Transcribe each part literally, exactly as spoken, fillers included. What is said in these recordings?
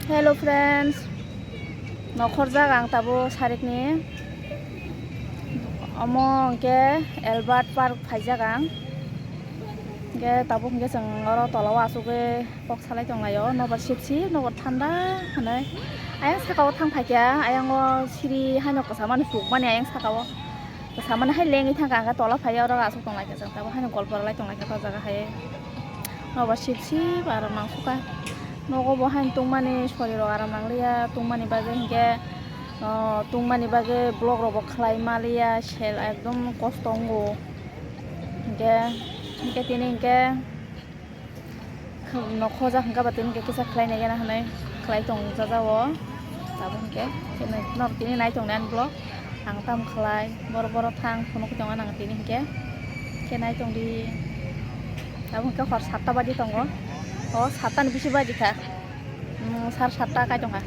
Hello friends, nokhorjak ang tabuk sarikni. Omo hwnkhe Albert Park phaijak ang. Hwnkhe tabuk hwnkhe chwng oro tolao achugwi kok salai tonglaio. Nobar sipsi, nobar thanda hwnwi. Ayang sakao thang phaikha, ayango siri haino kwcham mani pukmani ayang sakao. Samani hai lengwi thangkha, ang khe tola phaiya, oro aswk tonglaikha, chwng tabuk haino golpo rwlai tonglaikha, o jaga hai. Nobar sip sip aro mangsukkha. Nogo bo haino tungmani sorirok aro mangliya, tungmani bagwi hinkhe, o, tungmani bagwi block rokbo khlai maliya, sel ekdom kosto wngo. Hinkhe, hinkhe tini hinkhe. Nokhorjak hwnkhe ba tini kisa khlai nai gana hwnwi khlai tong jajao. Tabuk hwnkhe norok tini nai tong nai ani vlog. Ang tamo khlai borok borok thang phunuk tong nang tini hwnkhe. Khe nai tong di. Tabuk hwnkhe hor satta baji tongo. O satta ni bisi baji kha. Sar satta kai tongkha.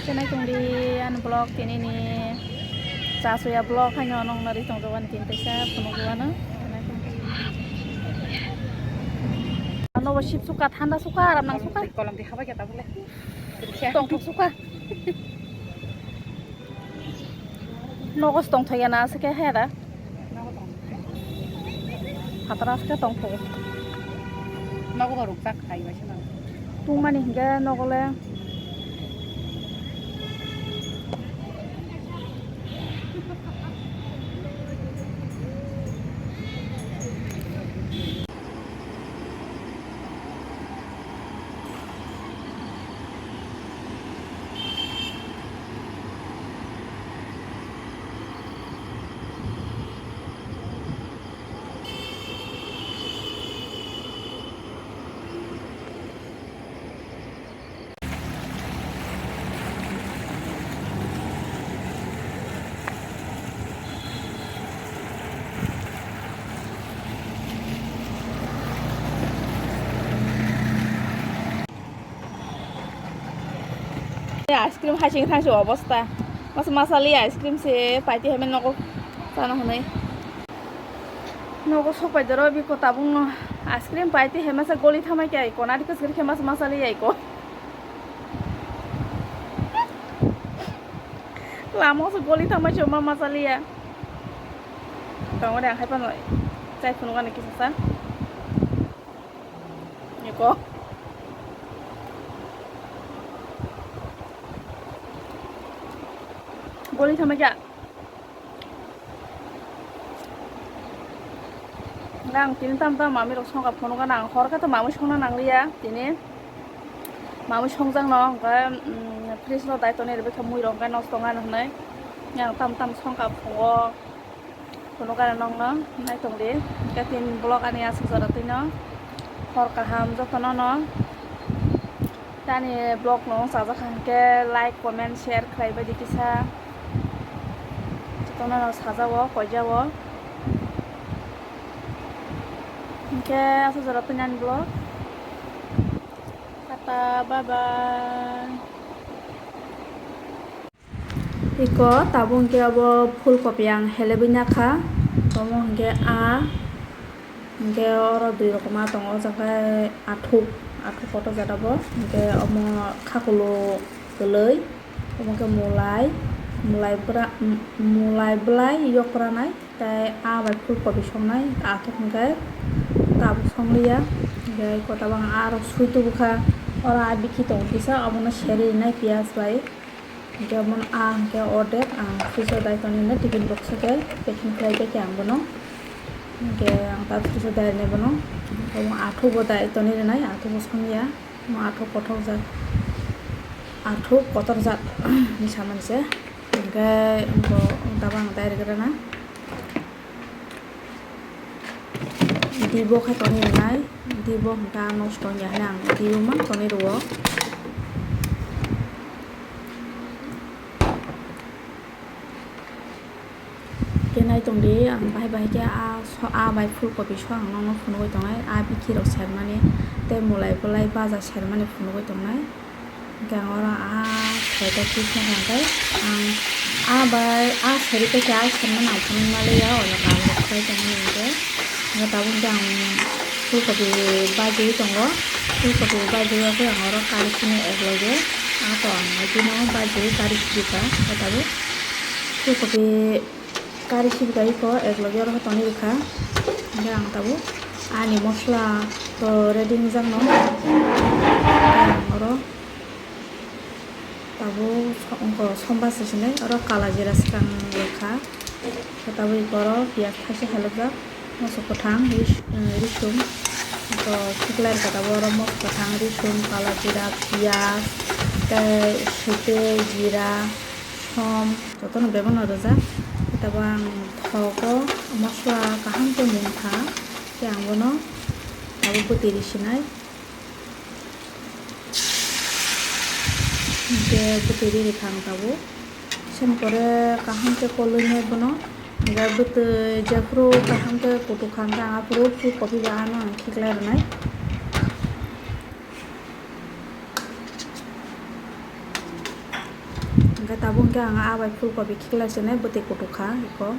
Khe nai tong di ani vlog tini ni. Cha suya vlog haino nong nari tong jago ani tini teisa phunuk jago ano. Ano bo sip suka, thanda suka, aram nang suka. Kolom di habai kata bole. Tong thok suka. Nogo tong thok ya na se ke hera. Phatara se tong thok. Nogo rukjak khai bai se na. Tungmani hingke nogo le. Ice cream hai sing thang se obosta. Mas masali ice cream se paiti hai nogo chana hwnwi. Nogo sok pai doro biko tabung no ice cream paiti hai masa goli thamai khe ai ko nari kwswk khe mas masali ai ko. Lama se goli thamai se ma masali ya. Tongore ang hai pano chai phunuk ani kisa sa. Eko. Goli thamai kha. Nang tini tam tam mami rok songkha phunuk gana ang hor khe to mami songna nangliya tini. Mami songjak no hwnkhe, mm, fridge no dai tonwi rwbaikha mui rok hwnkhe nosto wngnani hwnwi. Yang tam tam songkha phungo. Phunuk gana nokno nai tong di. Hwnkhe tin vlog ani aswk jora twino. Hor kaham jotono no. Tani vlog no chajak kha hwnkhe like, comment, share khlai bai di kisa. Jotono no sajao, koijao. Hwnkhe aswk jora twino ani vlog. Tata, bye bye. Iko tabuk hwnkhe abo phulkopi ang helebwi nakha, omo hwnkhe a, hwnkhe oro dui rokom a tongo, o jaga athuk, athuk kotor jat abo, hwnkhe omo khakulo kwlwi, omo khe mulai, mulai bwra, mulai bwlai yok pranai. Tei a bai phulkopi songnai, athuk hwnkhe tabuk songliya. Hwnkhe iko tabuk ang aro sui tubukha, oro a bikhi tongo kisa, obono seri rinai piyaj bai. Hwnkhe omono a hwnkhe ordek ang fridge o dai tonwi hwnwi tiffin box o khe packing khlai khe ang bono. Hwnkhe ang tabuk fridge o dai rwnai bono. Omo athuk bo dai tonwi rwnai, athuk bo songya. Omo athuk kothok jat, athuk kotor jat hinwi samani se. Hwnkhe bo tabuk ang dai rwgwrana. Dibo khe tonwi rwnai, dibo hwnkhe ang nosto wngya hwnwi ang dibo man tonwi rwo. Khe nai tong di, ang bahai bahai khe a so-, a bai phulkopi so ang nokno phunugwi tongnai, a bikhi rok sermani tei mulai bwlai baja sermani phunugwi tongnai. Hwnkhe ang oro a photo kisa hwnkhe ang a bai a sari khe a sermani ang phunuk maliya, oino kaam rok khlai tongmani hwnkhe. Hwnkhe tabuk hwnkhe ang phulkopi bajiwi tongo. Phulkopi bajwi bagwi ang oro kari sini ekloge. Ato ang bino bajwi kari sibika, tabuk phulkopi kari sibika iko ekloge oro hotoni rikha. Hingke ang tabuk ani mosla to ready wngjak no. Ang oro tabuk so-, wngkha sombar se sinai, oro kala jira swkang rikha. Tabuk oro piyaj thaisa halokjak, moso kwthang, ris-, eh, risum. To khiklai rwkha tabuk oro moso kwthang, risum, kala jira, piyaj, tei sute, jira, som, jotono bebakno rwjak. Tabuk ang thogo mosla kaham khe mungkha, tei ang bono tabuk bwtwi risinai. Hingke bwtwi riri phang tabuk. Sini pore kaham khe kolwi nai bono. Hingke bwtwi jephuru kaham khe kutuk kha hingke ang aphuru phulkopi bai ano ang khiklai rwnai. Hingke tabuk hingke ang a bai phulkopi khiklai sini bwtwi kutuk kha eko.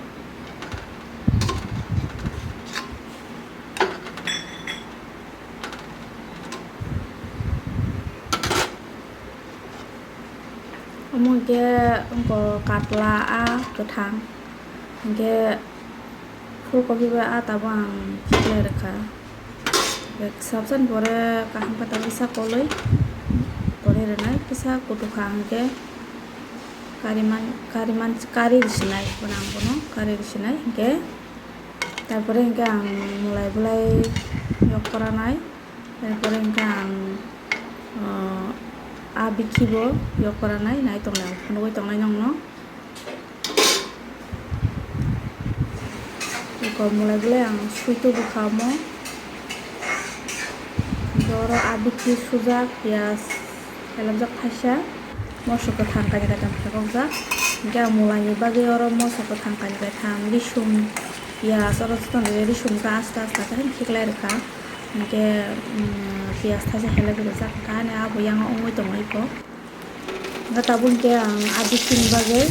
Omo hingke wngkha katla a kwthang, hingke phulkopi bai a tabuk ang khiklai rwkha. Sabsani pore kaham khe tabuk kisa kolwi pore rwnai, kisa kutuk kha hingke kari man, kari man, kari risinai, bono ang bono kari risinai hingke. Tarpore hingke ang mulai bulai yok koranai, tarpore hingke ang, ah, a bikhibo yok koranai, nai tongnai, ang phunugwi tongnai nongno. Eko mulai bulai ang sui tubu kha omo. Hingke oro a bikhi sujak, piyaj, Kailamjak thaisa moso kwthang kainwi kaitham phekokjak. Hingke ang mulaini bagwi oro moso kwthang kainwi kaitham, risum, piyaj oro jotono risum khe asta asta khe khiklai rwkha. Hingke, mm, piyaj thaisa helai rijak, hingke ani abo yang wngwi tongo eko. Hingke tabuk hingke ang a bikhini bagwi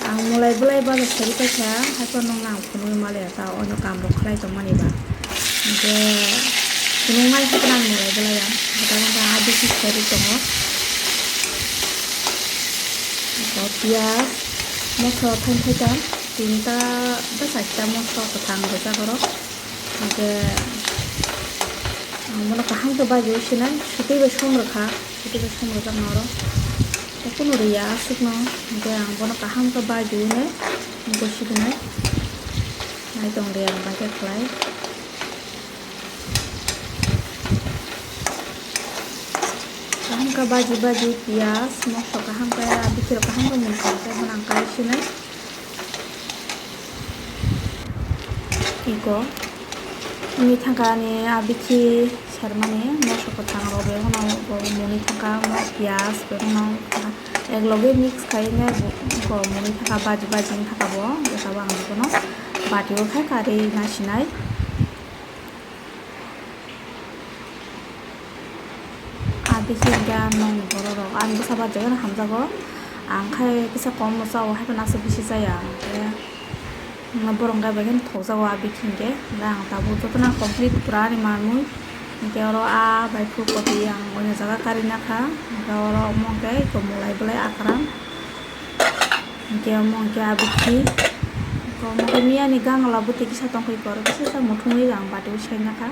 ang mulai bulai bazar sari paikha, haiphano nang phunugwi maliya ta ono kam rok khlai tongmani ba. Hingke phunuknai haiphano ang mulai bulai ang. Hingke tabuk hingke a bikhi sari tongo. Hingke piyaj, moso thain thaita, tinta ba charta moso kwthang rijak oro. Hingke ang bono kaham khe bajiwi sinai, sutwi bai som rwkha, sutwi bai som rwjakno oro. Tei kunu riya aswkno, hingke ang bono kaham khe bajiwi nai, bosi rwnai. Nai tong de ang bai khe khlai. Kaham khe baji baji piyaj, moso kaham khe, bikhirok kaham khe mungkha, tei bono ang kai sinai. Iko wngwi thangkha ani a bikhi sermani moso kwthang rok, bebono bo mwnwi thangkha, omo piyaj, bebono ek loge mix khaina bo mwnwi thangkha, baji baji wng thangkha bo, bwskango ang bono bati o khai karwi nasinai. A bikhi hwnkhe ang nokni borok rok, ang bwsa bar jagano hamjago, ang khai kisa kom bo chao, haiphano aswk bisi chaya, hwnkhe borok hwnkhe bai kheno thokjago a bikhi hwnkhe, hwnkhe ang tabuk jotono complete pura ani manwi, hwnkhe oro a bai phulkopi ang oino jaga karina kha, hwnkhe oro omo hwnkhe eko mulai bwlai akwrang. Hingke omo hingke a bikhi. Omo khe miyani gangla bwtwi kisa tongkha, eko oro kisa sa muthungwi ang bati o sengya kha.